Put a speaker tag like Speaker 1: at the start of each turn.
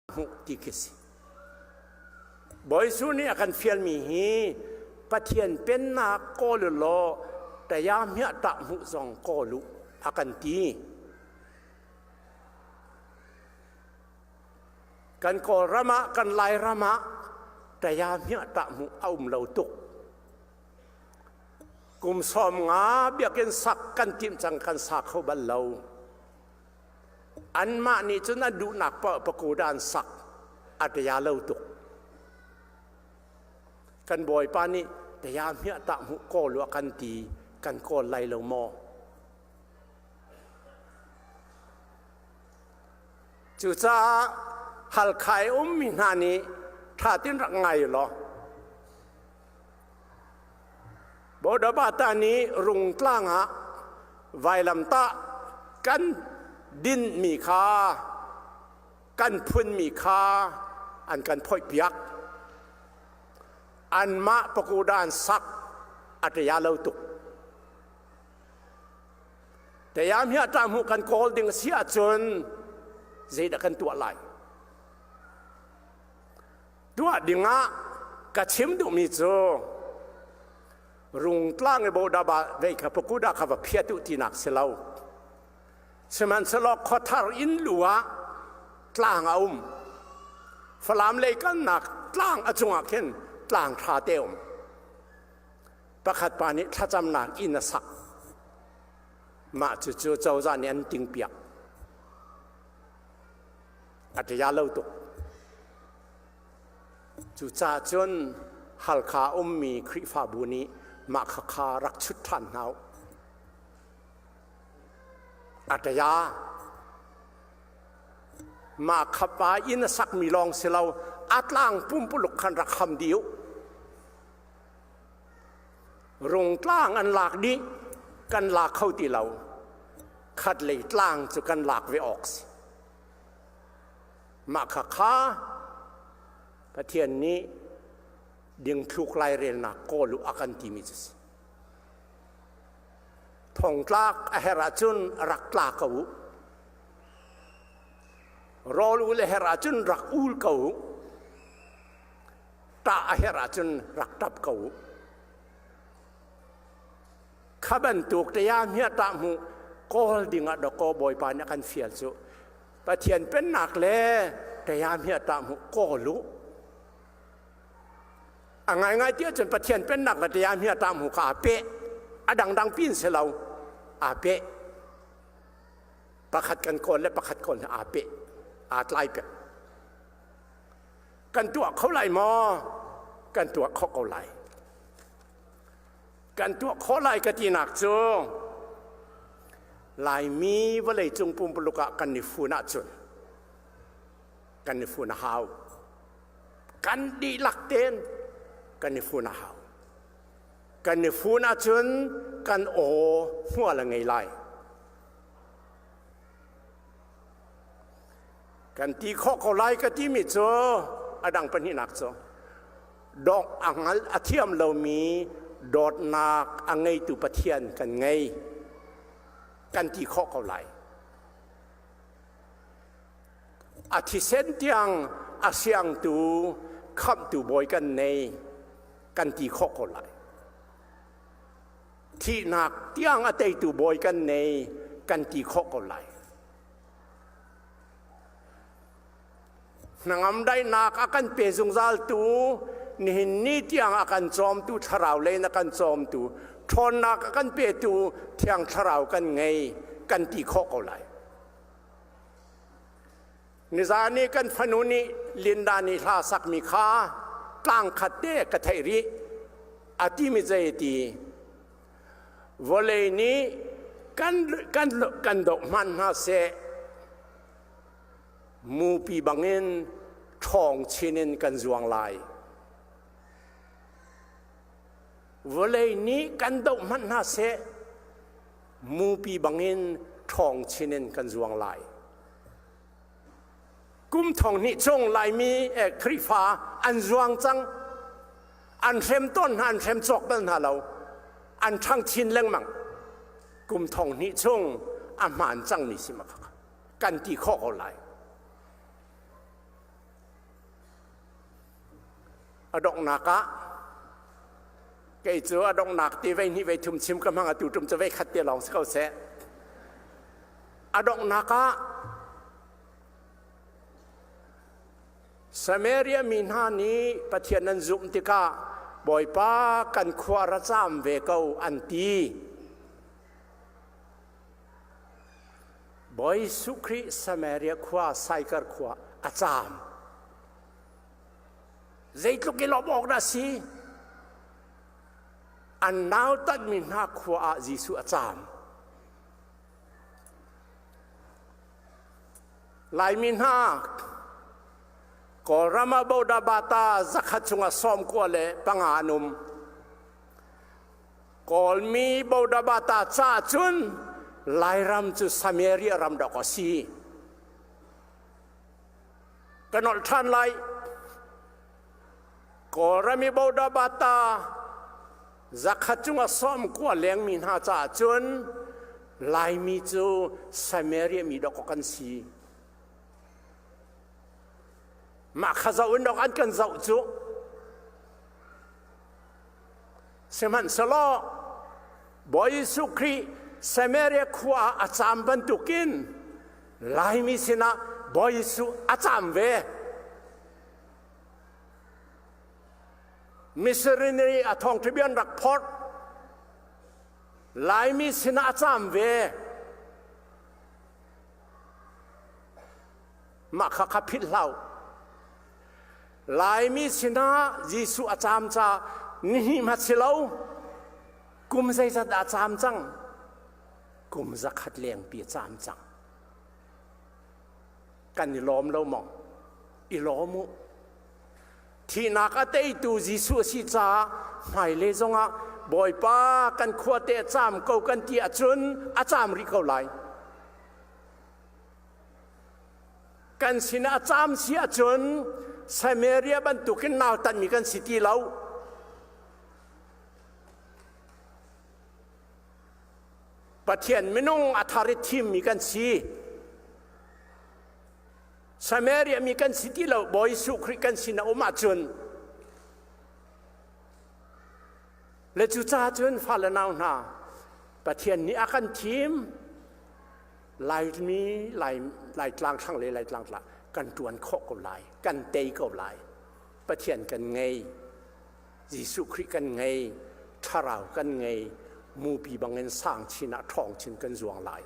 Speaker 1: Hmuh ti khi si. Bawi Jesuh nih a kan fialmi hi Pathian pennak kawl u law taya hmiah tah hmuh zong kawl u a kan ti. Kan Kawlram ah, kan Lairam ah taya hmiah tah hmuh a um lo tuk. Kum 50 biakinn sak kan timh cang kan sa kho bal lo. Anmah nih cun an duhnak paoh pagoda an sak a taya lo tuk. Kan Bawipa nih taya hmiah tah hmuh kawl u a kan ti kan kawl lai lo maw? Cucaah Halkha i ummi hna nih ṭha tein rak ngai u law Bodabata nih Rungtlang ah vailamtah kan dinmi kha kan phunmi kha an kan phoihpiak. Anmah pagoda an sak a ṭia lo tuk. Tayam hi a ṭah kan kawl ding a si ahcun zeidah kan tuah lai? Tuah dingah ka chim duhmi cu Rungtlang i Bodaba vei kha pakuda kha va phiat u tinak si lo. Sihmanhsehlaw khuathar inn lu ah tlang a um. Falam lei kalnak tlang a cungah khin tlang ṭha te um. Pakhat pa nih thlacamnak inn a sak. Mah cucu cozah nih an tingpiak. A ṭia lo tuk. Cucaah cun Halkha ummi Khrihfabu nih mah khakha rak chut ṭhan hna u. A ṭia. Mah khapa inn a sakmi lawng si lo, a tlang pumpuluk khan rak ham dih u. Rungtlang an lak dih, kan lak kho ti lo. Khat lei tlang cu kan lak ve awk si. Mah khakha Pathian nih dingthluk lairelnak kawl u a kan timi cu si. Thongtlak a herh ahcun rak tla ko u. Rawl ul a herh ahcun rak ul ko u. Ṭah a herh ahcun rak ṭap ko u. Kha bantuk te ya hmiah ṭah hmu kawl ding ah dawkaw Bawipa nih a kan fial cu Pathian pennak le taya hmiah ṭah hmu kawl u. A ngaingai ti ahcun Pathian pennak le taya hmiah ṭah hmu kha aa peh. A dangdang pin si lo. Aa peh. Pakhat kan kawl le pakhat kawl aa peh. Aa tlai pek. Kan tuah kho lai maw? Kan tuah khawh ko lai. Kan tuah khawh lai ka tinak cu Laimi vawleicung pumpuluk ah kan i fun ahcun kan i fun a hau. Kan dihlak tein kan i fun a hau. Kan i fun ahcun kan aw hmual a ngei lai. Kan ti khawh ko lai ka timi cu a dang pahnihnak cu dawk a hngal a thiam lomi dawtnak a ngeitu Pathian kan ngei kan ti khawh ko lai. A thisen tiang a siangtu khamhtu bawi kan nei kan ti khawh ko lai. Thihnak tiang a teitu bawi kan nei kan ti khawh ko lai. Hnangam daihnak a kan pe zungzaltu, nihin ni tiang a kan cawmtu, thlarau lei in a kan cawmtu, ṭhawnnak a kan petu Thiang Thlarau kan ngei, kan ti khawh ko lai. Nizan i kan fanu nih Linda nih hla sakmi kha tlang khat te ka theih rih. A timi zei ti? Vawlei nih kan, kan, kan doh hmanh hna seh, mupi bangin ṭhawng chin in kan zuang lai. Vawlei nih kan doh hmanh hna seh, mupi bangin ṭhawng chin in kan zuang lai. Kum thong hnih chung Laimi eh, Khrihfa an zuang cang. An hrem tawn hna, an hrem cawk bal hna lo. An ṭhang chin lengmang. Kum thong hnih chung a hmaan cangmi si ma kan ti khawh ko lai. A donghnak ah kei cu a donghnak ti vei hnih vei thum chim ka hmang atu tum cu vei khat te lawng si ko seh. A donghnak ah Samaria mi hna nih Pathian an zumh tikah Bawipa kan khua ra caam ve ko an ti. Bawi Jesuh Khrih Samaria khua Saikar khua a caam. Zeitluk i lawmh awk dah si? An nautatmi hna khua ah Jesuh a caam. Laimi hna Kawlram ah Bodabata zakhat chungah 95 an um. Kawlmi Bodabata ca cun Lairam cu Samaria ram dok a si. Ka nolh ṭhan lai. Kawlram i Bodabata zakhat cungah 90 lengmi hna caah cun Laimi cu Samaria mi dawkaw kan si. Mah kha zoh in dawk an kan zoh cu. Sihmanhsehlaw Bawi Jesuh Khrih Samaria khua ah a caam bantukin Laimi sinah Bawi Jesuh a caam ve. Missionary a thawngṭha bia an rak phorh. Laimi sinah a caam ve. Mah kha kha philh hlah u. Laimi sinah Jesuh a caam ca nihnih hmat si lo. Kum zeizat dah a caam cang? Kum zakhat lengpi a caam cang. Kan i lawm lo maw? I lawm u. Thihnak a teitu Jesuh a si caah hmailei zongah Bawipa kan khua te a caam ko kan ti ahcun a caam rih ko lai. Kan sinah a caam si ahcun Samaria bantukin nautatmi kan si ti lo. Pathian minung a thar i thimmi kan si. Samaria mi kan si ti lo Bawi Jesuh Khrih kan sin a um ahcun le cucaah cun fale nau hna Pathian nih a kan thim Laimi Lai Laitlang thlang le Laitlang tla kan ṭuan khawh ko lai kan tei ko lai Pathian kan ngei Jesuh Khrih kan ngei Thlarau kan ngei mupi bangin sang chin ah ṭhawng chin kan zuang lai.